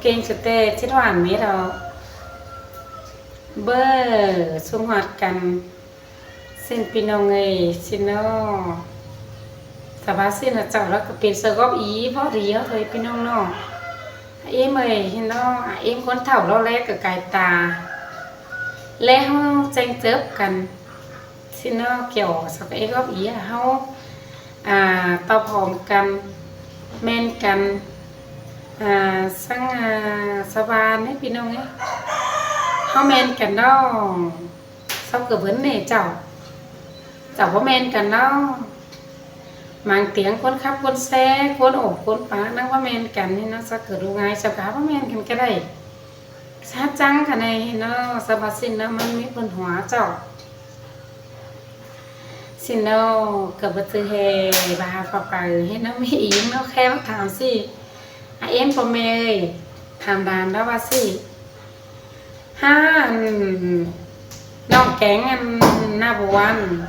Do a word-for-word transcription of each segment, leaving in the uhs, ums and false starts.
ꞌKheng ꞌsịt ꞌtẹ ꞌchí ꞌván mết lo. ꞌBơ, ꞌsướng ꞌhọt căn. ꞌSịn ꞌpi ꞌnọng ơi, ꞌsịn ꞌnớ. Ta ꞌva ꞌsịn ꞌnớ chảu ꞌlọ ꞌcọ pên sáư góp ý bók đi ꞌhọt thôi ꞌpi ꞌnọng ꞌnớ. Ím ơi, ꞌhịn ꞌnớ, ím ꞌcốn thảu ꞌlọ ꞌlé ꞌcọ cai ta. ꞌLé ꞌháu cheng chớp căn. ꞌSịn ꞌnớ, kiẻo sau ꞌcọ é góp ý ꞌa ꞌháu, à, ꞌtạu phom căn, ꞌmen căn, à, ꞌsướng, à, sau ꞌva ꞌnị ꞌpi ꞌnọng ới. ꞌHáu ꞌmen căn ꞌnớ. Sau ꞌcọ bớn ꞌnị chảu. Chảu báu ꞌmen căn ꞌnớ. Mang tiếng ꞌcốn khắp ꞌcốn ꞌsé, ꞌcốn ổ ꞌcốn pák ꞌnăng báu ꞌmen căn ꞌnị ꞌnớ, sau ꞌcọ đu ꞌngai, sau ꞌcọ báu ꞌmen căn ꞌcọ đảy. Sá chắng căn ꞌnị ꞌnớ, sau ꞌva ꞌsịn ꞌnớ ꞌmắn ꞌmí ꞌpứng hua chảu. ꞌSịn ꞌnớ, ꞌcọ báu ꞌchư ꞌhê ꞌva pha pay ꞌnớ ꞌmí ính ꞌnớ khék tham ꞌsị. À, ím ꞌpo ꞌme ơi, tham đan ꞌlẹo ꞌva ꞌsị. Ha, ꞌnọng kéng ăn ꞌna bua ăn.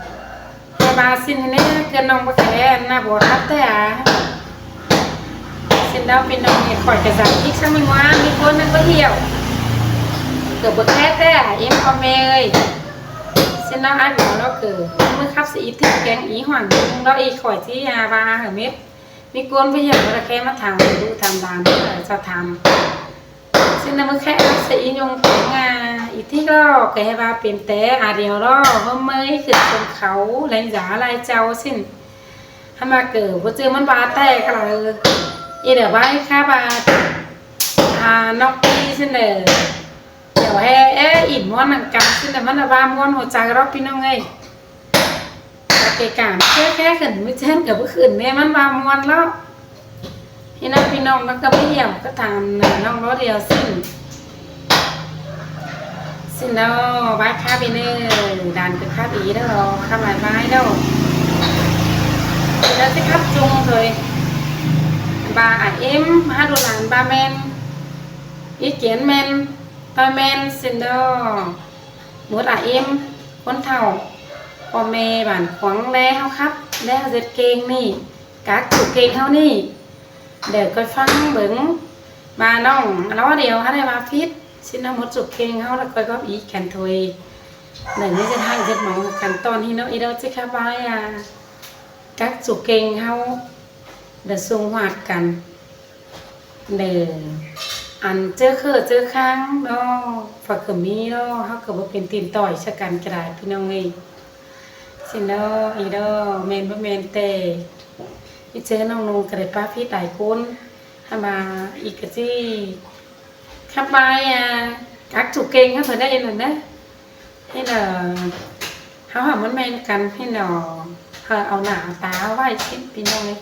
Kha ꞌva ꞌsịn ꞌnị ꞌcọ ꞌnọng báu khék ăn ꞌna bua khắp ꞌtẹ à. ꞌSịn ꞌnớ ꞌpi ꞌnọng ꞌnị khỏi ꞌcọ dăm ꞌhịt ꞌsướng ꞌmí ꞌnguá ꞌmí ꞌcốn ꞌnặn báu hiẻo. ꞌCọ báu khék ꞌtẹ à, ím ꞌpo ꞌme ơi. ꞌSịn ꞌnớ ác ꞌnớ ꞌcọ ꞌmí khắp ꞌsị ꞌí ꞌthịt kéng ꞌí hoảng ꞌnưng ꞌlẹo ꞌí khỏi ꞌchí à ꞌva hảư mết. ꞌMí ꞌcốn báu hiẻo ꞌcọ khék ꞌmá tham đu tham đan, ờ, sau tham. ꞌSịn ꞌnớ ꞌmí khék ꞌsị ꞌí ꞌnung kéng à, ꞌí ꞌthịt ꞌlẹo ꞌcọ ꞌhê ꞌva pên té à điêu ꞌlẹo, ꞌhôm ꞌmới khửn khửn khảu, leng dá lai chảu ꞌsịn. ꞌHăm ꞌmá ꞌcọ báu ꞌchư ꞌmắn ꞌva ꞌtẹ ꞌcọ ꞌlẹo. Ê, đảy ꞌva ꞌhê ꞌkhá ꞌva, à, ꞌnọng ꞌpi ꞌsịn đảy. Kiẻo ꞌhê é ỉm ꞌmuôn ꞌnặn căn ꞌsịn đảy ꞌmắn ꞌva ꞌmuôn hua chaư ꞌlẹo ꞌpi ꞌnọng ơi. Kể cả ꞌmí ꞌchớ khék khửn ꞌmí ꞌchớ ꞌcọ báu khửn ꞌnê ꞌmắn ꞌva ꞌmuôn ꞌlẹo. ꞌHịn ꞌnớ ꞌpi ꞌnọng ꞌnớ ꞌcọ báu hiẻo ꞌcọ tham ꞌnọng ꞌlẹo điêu ꞌsịn. ꞌSịn ꞌnớ, bái khắp ꞌnị, đan ꞌcọ khắp ꞌnị ꞌlẹo, khắp lai bái ꞌlẹo. ꞌSịn ꞌnớ ꞌchí khắp ꞌchung thôi. ꞌVa à ím, hák đu lan ꞌva ꞌmen, ꞌí kiến ꞌmen, ꞌtoi ꞌmen, ꞌsịn ꞌnớ. Mốt à ím, ꞌcốn thảu, ꞌpo ꞌme bản khuống ꞌlé ꞌháu khắp, ꞌlé ꞌháu ꞌdệt kêng ꞌnị, các chủ kêng ꞌháu ꞌnị. Đảy ꞌcoi ꞌphắng bớng, ꞌva ꞌnọng ꞌló điêu hák đảy ꞌva phít, ꞌsịn ꞌnớ mốt chủ kêng ꞌháu ꞌlẹo ꞌcoi góp ý căn thôi. Đảy ꞌnị ꞌdệt ꞌhại ꞌdệt mong căn ꞌtọn ꞌhịn ꞌnớ, ꞌí ꞌlẹo ꞌchí khắp bái à, các chủ kêng ꞌháu, đảy ꞌsướng ꞌhọt căn. Đảy ăn ꞌchớ khở ꞌchớ ꞌkháng ꞌnớ, ꞌva ꞌcọ ꞌmí ꞌnớ, ꞌháu ꞌcọ báu pên tin ꞌtoi ꞌchớ căn ꞌcọ đảy ꞌpi ꞌnọng ơi. ꞌSịn ꞌnớ, ꞌí ꞌnớ, ꞌmen báu ꞌmen ꞌtẹ. ꞋI ꞌchớ ꞌnọng ꞌnung ꞌcọ đảy ꞌpá phít lai ꞌcốn. ꞌHăm ꞌva ꞌí ꞌcọ ꞌchí khắp bái à, các chủ kêng ꞌháu thôi đảy ꞌnặn ꞌnớ. ꞌHịn ꞌnớ, ꞌháu hảư ꞌmắn ꞌmen căn ꞌhịn ꞌnớ, hảư au nả au ta ꞌvạy ꞌsịn ꞌpi ꞌnọng ơi.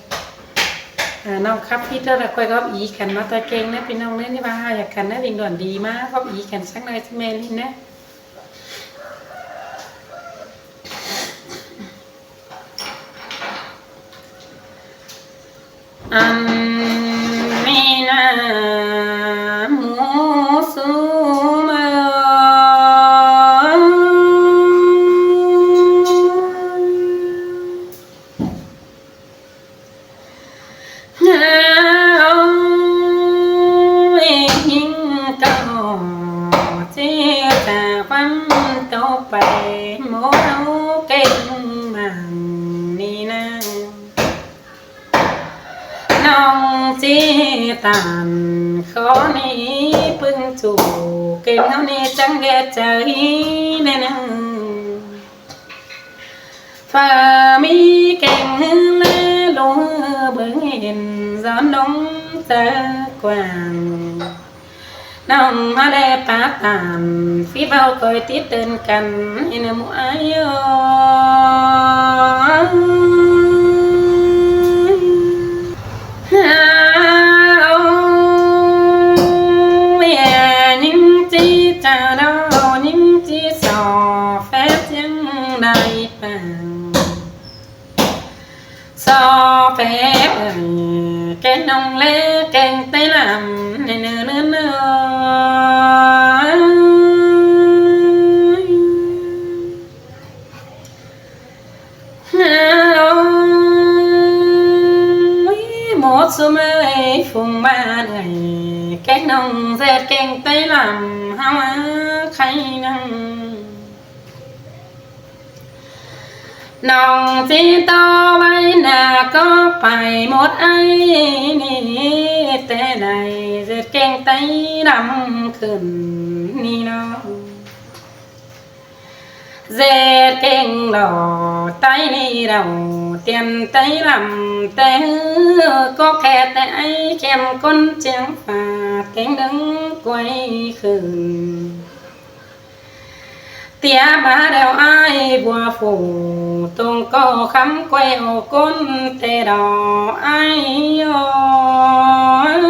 À, ꞌnọng khắp phít ꞌlẹo ꞌcoi góp ý căn ꞌmá ꞌtoi kêng ꞌnớ ꞌpi ꞌnọng ꞌnớ, ꞌnị ꞌva hảư căn ꞌnớ, ꞌvinh luôn đi ꞌmá góp ý căn sắc ꞌnọi ꞌchí ꞌmen ꞌhịn ꞌnớ. Ăn ꞌmí ꞌna mú sú ꞌmá. Ơ, ơ, ꞌhịn ꞌcọ ꞌchí ta ꞌquám tô pay mốt ꞌháu kêng mảng ꞌnị ꞌna. ꞌNọng ꞌchí tản khó ꞌnị ꞌpứng chủ kêng ꞌháu ꞌnị chắng ghét chaư ꞌnị ꞌnớ. Phaư ꞌmí kêng ꞌhứ ꞌlé ꞌlú ꞌhứ bớng hên dón ꞌnọng chaư quảng. ꞌNọng ꞌmá đảy ꞌpá tản phít ꞌvạu ꞌcoi tít tơn căn ꞌnị ꞌnớ ꞌmú ải ơi. Hả, ôi, ꞌnhính ꞌchí chaư ꞌlẹo, ꞌnhính ꞌchí so phép ꞌchiếng đảy pang. So phép ơi, kêng ꞌnọng ꞌlé kêng ꞌtếng ꞌnặm ꞌnị ꞌnớ ꞌnớ ꞌnớ. Hả, ôi, mốt sú ꞌmá ꞌdệt kéng té lăm ꞌháu ꞌmá khay ꞌnăng. ꞌNọng ꞌchí ꞌto ꞌvạy ꞌnạ ꞌcọ pay mốt ải ꞌnị, té đảy ꞌdệt kéng té lăm khửn ꞌnị lo. ꞌDệt kéng lo té ꞌnị lo, tiên té lăm té ꞌhứ ꞌcọ khe té ải ꞌkhem ꞌcốn ꞌchương pha téng ꞌnưng quay khửn. Tiap ꞌmá đeo ải bua phủ tông ꞌcọ khắm quay ꞌcốn té đỏ ải ơi.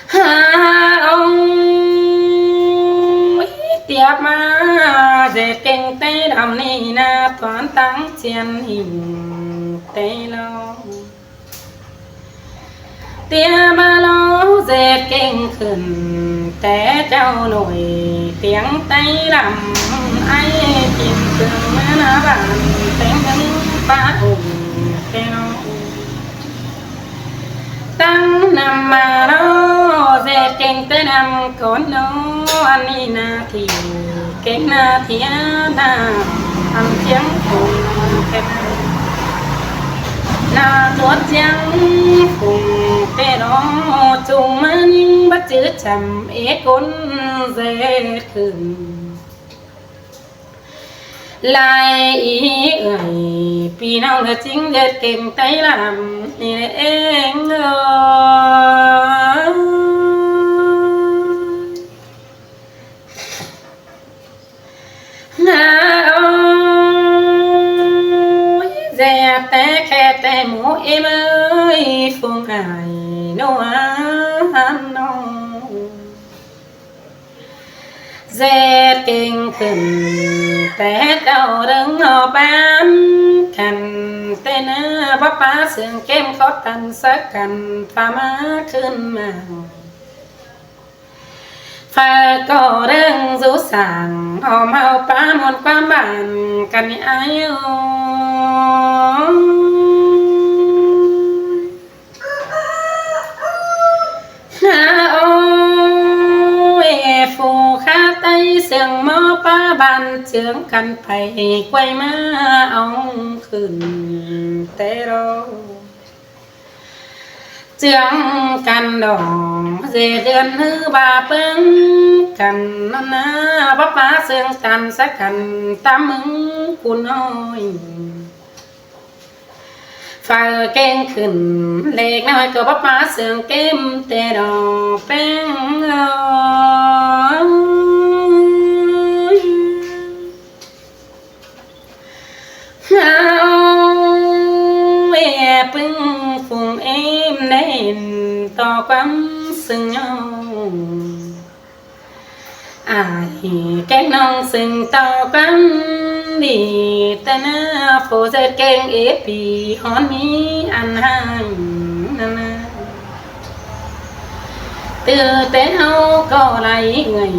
Hả ông, tiap ꞌmá ꞌdệt kéng té lăm ꞌnị ꞌnạ tuan tắng chiên hình té lo. Tiap ꞌmá lo ꞌdệt kéng khửn té ꞌchạu nổi tiếng té lăm ải, tìm tường ꞌmá ꞌnạ bản téng ꞌnưng pá ủng té lo. Tắng năm ꞌmá lo ꞌdệt kéng té lăm ꞌcốn lo, ăn ꞌnị ꞌnạ thì kéng ꞌnạ thiế ꞌnạ, ăn ꞌchiếng phung khen ꞌnạ tuốt ꞌchiếng phung té lo, chung ꞌmá ꞌnhính báu chứ chăm é ꞌcốn ꞌdệt khửn. Lai ꞌí ơi, ꞌpi ꞌnọng ꞌnạ ꞌchí ꞌdệt kéng té lăm ꞌnị ꞌlẹo ꞌng ơi. ꞌNạ ơi, ꞌdệt té khe té mú ꞌếm ơi, phung ải ꞌnụ ăn ꞌnọng. ꞌDệt kéng khửn té ꞌchạu ꞌlớng ꞌhọ ꞌpán căn té ꞌnạ, báu pá ꞌsướng kém khó tăn sắc căn pha ꞌmá khửn ꞌmá. Phaư ꞌcọ ꞌlớng dú sảng ꞌhọm ꞌháu pá ꞌmuôn ꞌquám bản căn ải ơi. ꞌNạ ơi, phủ khá té ꞌsướng ꞌmo pá bản ꞌchương căn pay quay ꞌmá au khửn té lo. ꞌChương căn đỏ ꞌdệt dươn ꞌhứ ba ꞌpứng căn ꞌnặn ꞌnạ, báu pá ꞌsướng tăn sắc căn tắm ꞌmứng cún ꞌnọi. Phaư kéng khửn lếc ꞌnọi ꞌcọ báu pá ꞌsướng kém té lo ꞌpéng ơi. ꞌNạ ơi, ꞌpứng phung ꞌếm nén ꞌto ꞌquám ꞌsướng ꞌnọng. Ải kéng ꞌnọng ꞌsướng ꞌto ꞌquám đi té ꞌnạ, phủ ꞌdệt kéng ế ꞌpi hón ꞌmí ăn ꞌhại ꞌnặn ꞌnạ. Từ té ꞌháu ꞌcọ lai ꞌngới,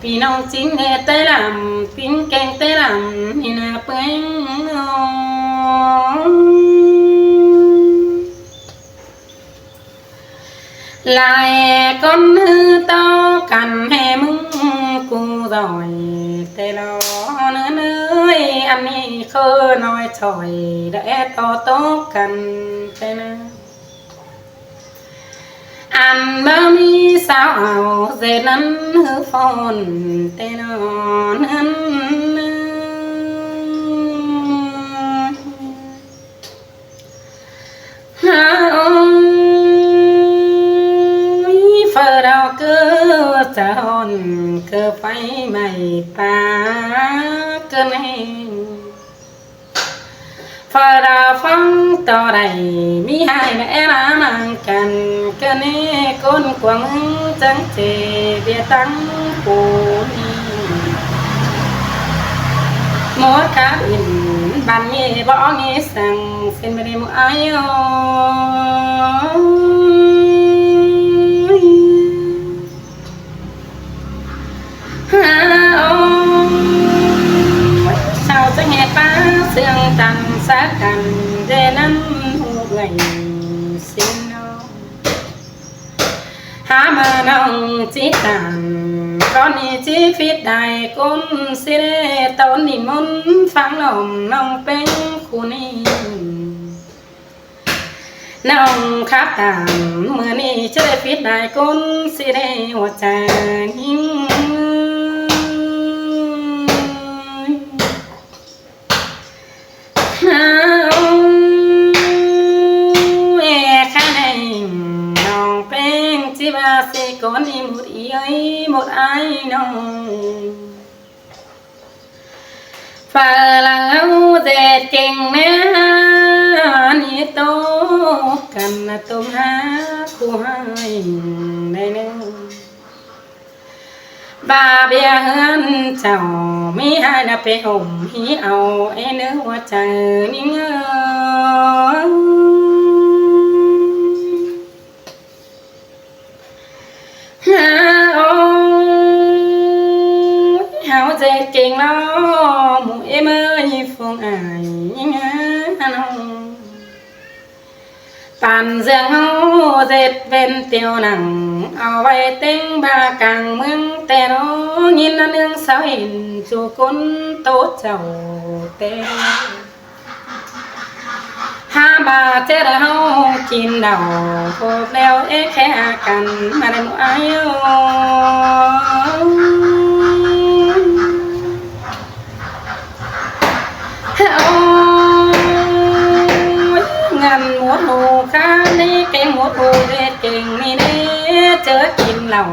ꞌpi ꞌnọng ꞌchí ꞌdệt té lăm, ꞌpứng kéng té lăm ꞌnị ꞌnạ ꞌpứng ơi. Lai ꞌcốn ꞌhứ ꞌto căn ꞌhê ꞌmứng cu doi té lo ꞌnớ ꞌnới, ăn ꞌnị ꞌkhớ ꞌnọi chỏi đa é ꞌto ꞌtố căn té ꞌnạ. Ăn báu ꞌmí sáo au ꞌdệt ꞌnặn ꞌhứ phôn té lo ꞌnớ ꞌnớ. Hả ơi, phaư đaư ꞌcứ chả hôn ꞌcứ pháy ꞌmạy pá ꞌcứ ꞌnị. Phaư đaư phóng ꞌto đảy ꞌmí ꞌhại ꞌmá é ꞌmá ꞌmáng căn ꞌcứ ꞌnị, ꞌcốn cuông ꞌmứng chắng chê ꞌviạk tắng phủ ꞌnị. Mốt khắp ỉn bản ꞌnị báu ꞌnị săng ꞌsịn ꞌmá đi ꞌmự ải ơi. Hả ơi, sau chắng ꞌhê pá ꞌsướng tăn sắc căn ꞌdệt ꞌnặn ꞌhụ ꞌgạy ꞌNọng ꞌchí tản ꞌcốn ꞌnị ꞌchí phít đai ꞌcốn ꞌsịt ꞌlế ꞌtố ꞌnị ꞌmôn ꞌphắng lỏm ꞌnọng ꞌpéng khu ꞌnị. ꞌNọng khắp tản ꞌmự ꞌnị ꞌchí đảy phít đai ꞌcốn ꞌsịt ꞌlế ꞌhua chaư ꞌnhính. Âu, ê khá ꞌnị ꞌnọng ꞌpéng ꞌchí ꞌva ꞌsịt ꞌcốn ꞌnị ꞌmột ꞌí ơi ꞌmột ải ꞌnọng. Phaư lăng ꞌháu ꞌdệt keng ꞌnị ꞌnị ꞌtố căn ꞌtôm hák khu ꞌhại đảy ꞌnớ. ꞌVa ꞌviạk ꞌhướn chảu ꞌmí ꞌhại ꞌnạ pay hổm hí au é ꞌnớ ꞌhua chaư ꞌnhính ới. Âu, ꞌháu ꞌdệt keng ꞌlo ꞌmự ꞌếm ới phông ải ꞌnhính ới ꞌnọng. Păn ꞌdương ꞌháu ꞌdệt ꞌvến tiêu nẳng au ꞌvạy ꞌtếng ꞌva cang ꞌmướng ꞌtẹ ꞌnớ, ꞌnghín ꞌnặn ꞌnưng sáu ꞌhịn chu ꞌcốn ꞌtố chảu ꞌtẹ. Hák ꞌva ꞌchớ ꞌháu kin đảu ꞌhộp ꞌlẹo é khé căn ꞌmá đảy ꞌmự ải ới. Âu, ngăn ꞌmột ꞌhụ khá ꞌnị keng ꞌmột ꞌhụ ꞌdệt keng ꞌnị ꞌnị, ꞌchớ kin lảu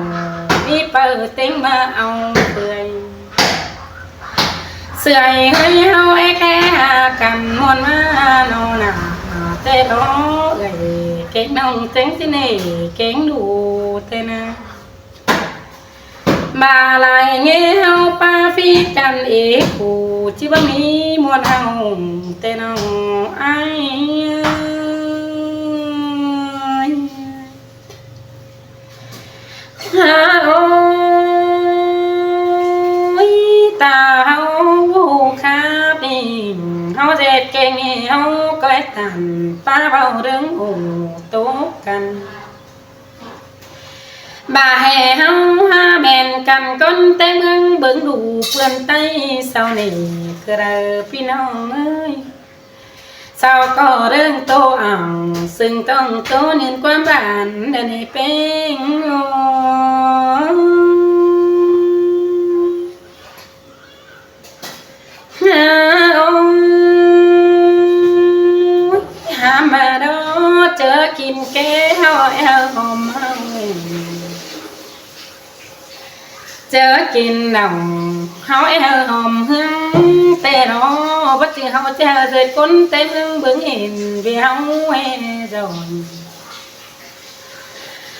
ꞌmí phaư ꞌtếng ꞌmá au ꞌpưa. ꞌSứa ꞌhới ꞌháu é khé căn ꞌmuôn ꞌmá ꞌnọ nả ꞌtẹ ꞌnớ ới, keng ꞌnọng ꞌtếng ꞌsịn ꞌnị keng ꞌlụk ꞌtẹ ꞌnớ. ꞌVa lai ꞌnghé ꞌháu ꞌpá phít căn ế khu ꞌchí báu ꞌmí ꞌmuôn ꞌháu ꞌtẹ ꞌnớ ải ới. Âu, ta ꞌháu khắp ꞌnị ꞌháu ꞌdệt keng ꞌnị ꞌháu ꞌcọ é tản ꞌpá ꞌvạu ꞌlớng ổ ꞌtố căn. ꞌVa ꞌhế ꞌháu hák ꞌmen căn ꞌcốn té ꞌmướng bớng đu ꞌpươn ꞌTáy sau ꞌnị ꞌcọ đaư ꞌpi ꞌnọng ới. Sau ꞌcọ ꞌlớng ꞌtố ảng ꞌsướng ꞌtong ꞌtố ꞌnưng ꞌquám bản đa ꞌnị ꞌpéng ới. Âu, hák ꞌva đó ꞌchớ kin ké ꞌháu é ꞌhụ hom ꞌháu. ꞌChớ kin đảu ꞌháu é ꞌhụ hom ꞌhướng ꞌtẹ ꞌnớ, báu ꞌchư ꞌháu ꞌchí ꞌhụ ꞌdệt ꞌcốn té ꞌmướng bớng ꞌhịn ꞌviạk ꞌháu é dọn.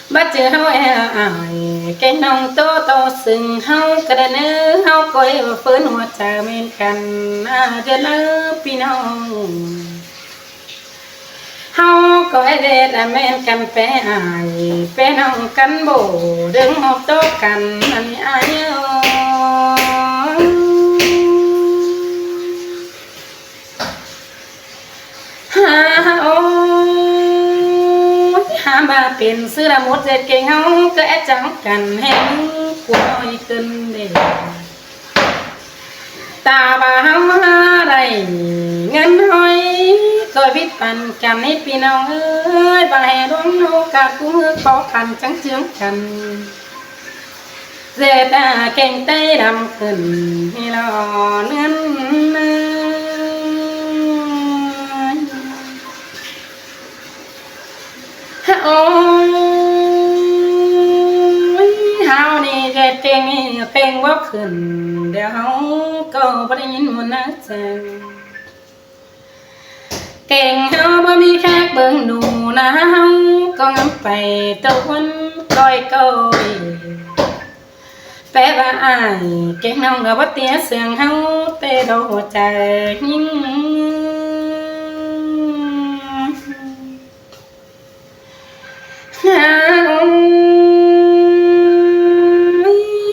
Báu ꞌchư ꞌháu é ải keng ꞌnọng ꞌtố ꞌtố ꞌsướng ꞌháu ꞌcọ đaư ꞌnớ, ꞌháu ꞌcọ é ꞌphớn ꞌhua chaư ꞌmen căn, a, ꞌdệt ꞌnớ ꞌpi ꞌnọng. ꞌHáu ꞌcọ é ꞌdệt, a, ꞌmen căn pé ải, pé ꞌnọng căn báu đớng ꞌhọp ꞌtố căn ꞌnặn ải ới. Hák, ôi, hák ꞌva pên ꞌsứ đa ꞌmột ꞌdệt keng ꞌháu ꞌcọ é chắng căn ꞌhéng ꞌcốn ꞌnọi ꞌcứn đê. Ta ꞌva ꞌháu hák đảy ꞌngớn ꞌhọi ꞌcọ vít păn căn ꞌnị ꞌpi ꞌnọng ới, ꞌva ꞌhế ꞌluống ꞌnô ꞌcạ ꞌcú ꞌhứ ꞌcọ păn chắng chướng căn. ꞌDệt, a, keng ꞌTáy đăm khửn ꞌhí lo ꞌnớn. Ôi, ꞌháu ꞌnị ꞌdệt keng ꞌnị keng báu khửn, điêu ꞌháu ꞌcọ báu đảy ꞌnghín ꞌmuôn ꞌnớ chăng. Keng ꞌháu báu ꞌmí khák bớng đu ꞌna, ꞌháu ꞌcọ ngắm pay tô ꞌhuôn ꞌcoi ꞌcoi. Pé ꞌva ải keng ꞌnọng ꞌcọ báu ꞌtía sương ꞌháu, té đo ꞌhua chaư ꞌnhính. Ôi,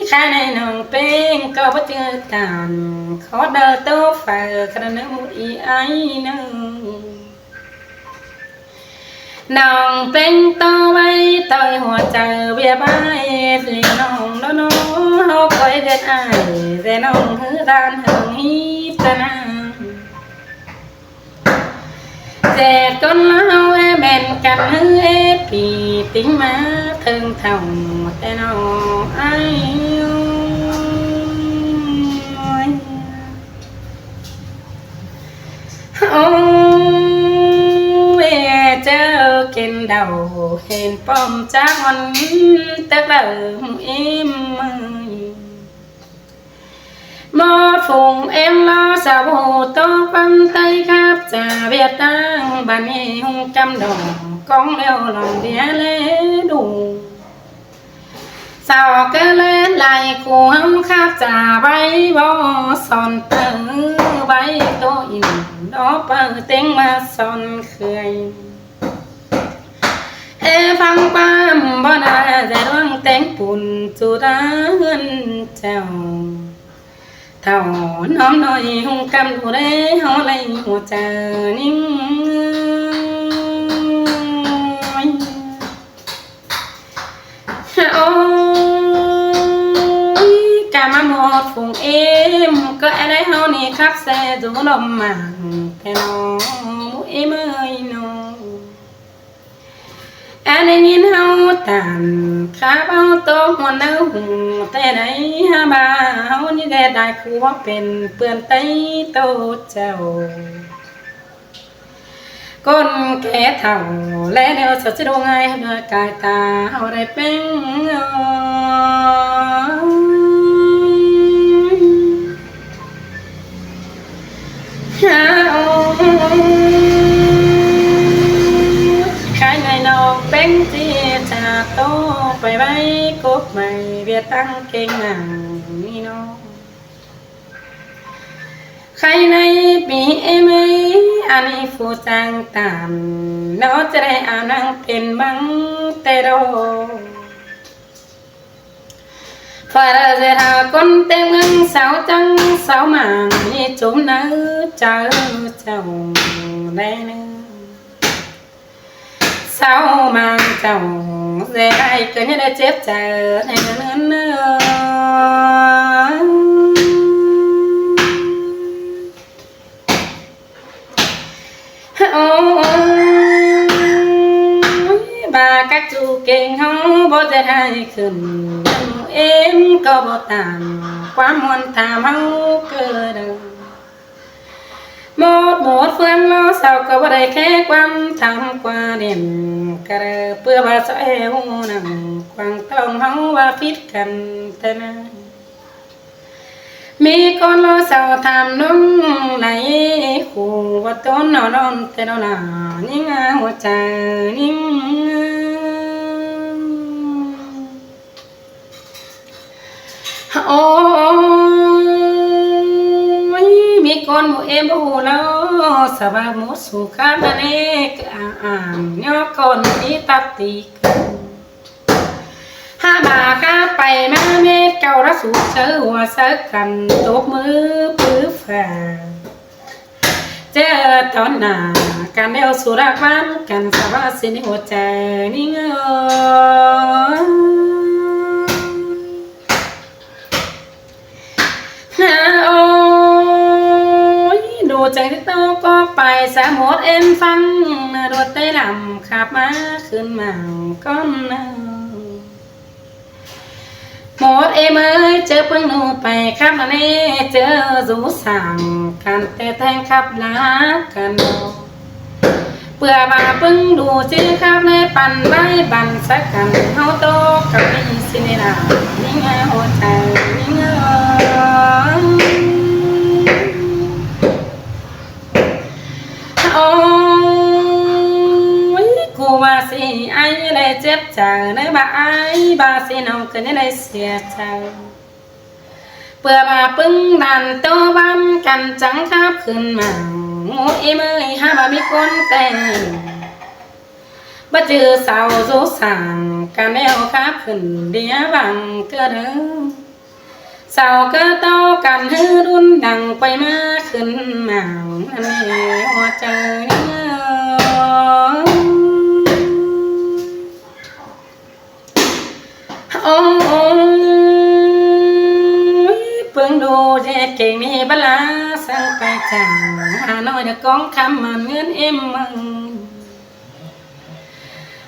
khá ꞌnị ꞌnọng ꞌpéng ꞌcọ báu ꞌchư tản, khót đaư ꞌtố phaư khá ꞌnị ꞌmự ꞌí ải ꞌnớ. ꞌNọng ꞌpéng tó ꞌvạy ꞌtoi hua chaư ꞌviạk bai, ꞌlịt ꞌnọng đó nó, ꞌháu ꞌcoi ꞌdệt ai, ꞌdệt ꞌnọng hứ ꞌdan hưng hít ta na. ꞌDệt ꞌcốn ꞌláo é ꞌmen căn hứ ép pí, ꞌtếng ꞌmá ꞌtếng thảu ꞌtẹ ꞌnọ ai. Ôi, ꞌchớ kin đaư hên pom chắc ꞌmắn tớc đaư ꞌmú ꞌếm ơi. ꞌMột phung ꞌếm ꞌló sa ꞌhụ ꞌtố ꞌquám Tay khắp cha ꞌviạk ꞌtáng bản ꞌnị ꞌhung ꞌcắm đỏ cóng ꞌlẹo lòng đia ꞌlế đu. Sau ꞌcọ ꞌlế lai khu ꞌháu khắp cha ꞌvạy bók son ꞌtứ ꞌvạy ꞌtố ỉn đó ꞌpưa ꞌtếng ꞌmá son khưai. Ê, ꞌphắng ꞌquám bó na ꞌdệt ꞌluống ꞌtếng pun ꞌchu đá ꞌhướn chảu. Thảu ꞌnóm ꞌnọi ꞌhung ꞌcắm đu đé ꞌháu ꞌlạy hua chaư ꞌnịng. Ôi, cá ꞌmá ꞌmột phung ꞌếm ꞌcọ é đảy ꞌháu ꞌnị khắp ꞌsê dú lom mảng ꞌtẹ ꞌnọ ꞌmú ꞌếm ơi ꞌnọ. Ăn ꞌnị ꞌháu tản khắp ꞌháu ꞌtố ꞌmuôn ꞌnớ hung ꞌtẹ đảy hả ꞌva ꞌháu ꞌnị ꞌdệt đai khu pên ꞌpươn Tay ꞌtố chảu. ꞌCốn kẻ thảu ꞌlé ꞌlẹo sa ꞌchí đu ꞌngai ꞌhứ cai ta ꞌháu đảy ꞌpéng. Ôi, khay ꞌnị ꞌnọng ꞌpéng ꞌchí cha ꞌtố pay ꞌvạy cốc mai ꞌviạk ꞌtáng kéng mảng ꞌnị ꞌnọ. Khay ꞌnị ꞌpi ꞌếm ơi, ăn ꞌnị phủ chang tản, nó ꞌchí đảy ăn ꞌnăng pên bang ꞌtẹ đô. Phả ꞌdệt hả ꞌcốn ꞌtếng ꞌmướng sau chắng sau mảng ꞌnị chốm ꞌnớ chaư chảu đảy ꞌnớ. Sau mảng chảu ꞌdệt ai ꞌcọ ꞌnhá đảy chếp chaư đảy ꞌnớ ꞌnớ. Ôi, ꞌva các ꞌchu kéng ꞌháu bók ꞌdệt ai khửn, ꞌếm ꞌcọ báu tản ꞌquám ꞌmuôn tham ꞌháu ꞌcọ đaư. ꞌMột ꞌmột ꞌphướng ꞌló sau ꞌcọ báu đảy khék ꞌquám tham ꞌquá đen ꞌcọ đaư, ꞌpưa ꞌva sau é ꞌhụ nẳng quảng ꞌtóng ꞌháu ꞌva phít căn ꞌtẹ ꞌnớ. ꞌMí ꞌcốn ꞌló sau tham ꞌnóng đảy khu ꞌva ꞌtốn ꞌnọ ꞌnọn ꞌtẹ ꞌnọ ꞌnạ ꞌnịng a hua chaư ꞌnịng. Ôi, ꞌmí ꞌcốn ꞌmự ꞌếm báu ꞌhụ ꞌló sa ꞌva ꞌmự su khắp ꞌnặn ꞌnị ꞌcọ ảng ảng ꞌnhó ꞌcốn ꞌmí tắp ti căn. Hả ꞌva khắp pay ꞌmá mết cáu đá su chaư hua chaư căn tốc ꞌmứ pứ phả. ꞌChớ ꞌtọn nả căn ꞌlẹo su đa ꞌquám căn sa ꞌva ꞌsịn hua chaư ꞌnịng ơi. Hả ôi, đu chắng ꞌtố cốc pay sa ꞌmột ꞌếm ꞌphắng ꞌnạ đuột té lăm khắp ꞌmá khửn mảng ꞌcốn ꞌnớ. ꞌMột ꞌếm ơi, ꞌchớ ꞌpứng ꞌnụ pay khắp ꞌnặn ꞌnị, ꞌchớ dú sảng căn ꞌtẹ ꞌtếng khắp ꞌlạ căn. ꞌPưa ꞌva ꞌpứng đu ꞌchí khắp ꞌnị păn ꞌvạy băn sa căn ꞌháu ꞌtố căn ꞌnị ꞌsịn ꞌnị ꞌnạ ꞌnịng a hua chaư ꞌnịng ơi. Ôi, ꞌcọ ꞌva ꞌsị ai ꞌnhá đảy chếp chaư ꞌnớ ꞌva ai, ꞌva ꞌsị ꞌnọng ꞌcọ ꞌnhá đảy sia chaư. ꞌPưa ꞌva ꞌpứng đan ꞌtố ꞌván căn chắng khắp khửn mảng, ꞌmự ꞌếm ơi, hả ꞌva ꞌmí ꞌcốn ꞌtẹ báu ꞌchư sau dú sảng căn ꞌlẹo khắp khửn đĩa bang ꞌcọ đaư. Sau ꞌcọ ꞌtố căn ꞌhứ đun đăng quay ꞌmá khửn mảng ꞌnặn ꞌnị hua chaư ꞌnịng ơi. Keng ꞌnị báu ꞌlạ săng pay chắng, Hà Nội được con khăm màn ngươn êm mừng.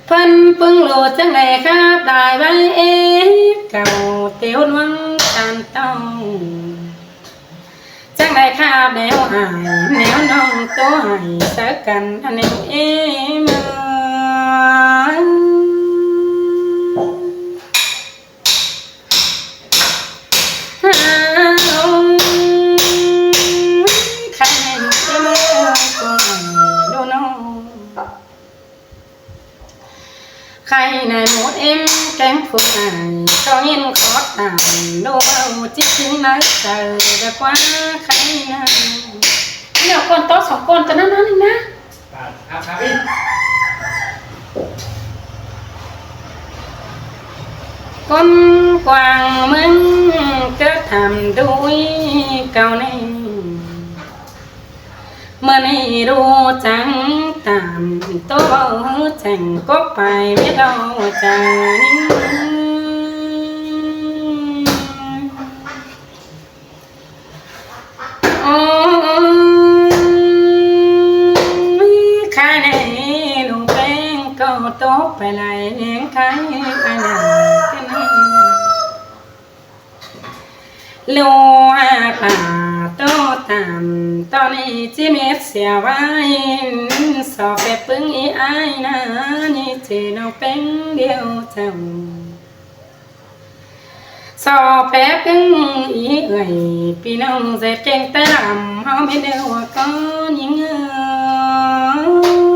ꞌPhớn ꞌpứng ꞌlụk chắng đảy khắp đảy ꞌvạy ế cảu, têu nuông chăn tông. Chắng đảy khắp đẻo ải, ꞌnéo ꞌnọng tô ải, sáư căn ăn êm êm. Khay ꞌnị ꞌmút êm keng phua ải, ꞌcọ ꞌnghín khót tản, ꞌlụk ꞌvạu ꞌchí ꞌchứng nái chaư, đa ꞌquá khay ꞌnị. ꞌNéo ꞌcốn tó song ꞌcốn ꞌtoi ꞌnặn ꞌnị ꞌnớ. ꞌCốn quảng ꞌmướng ꞌcọ tham đuối cau ꞌnị. ꞌMưa ꞌnị ꞌlụk chắng tản, tô ꞌvạu chắng cốc pay mết ꞌlẹo chaư. Ôi, khay ꞌnị ꞌlụk ꞌpéng ꞌcọ tốc pay lai ꞌnhắng khay ꞌnị. ꞌLụk ꞌva ꞌpá tô tản, ꞌtoi ꞌnị ꞌchí mết sia ꞌvạy, so phép ꞌpứng ꞌí ải ꞌnớ, ꞌnị ꞌchí ꞌlụk ꞌpéng điêu chảu. So phép ꞌpứng ꞌí ꞌới, ꞌpi ꞌnọng ꞌdệt keng ꞌtẹ lăm, ꞌháu mết ꞌlẹo ꞌcọ ꞌnhính ꞌnớ.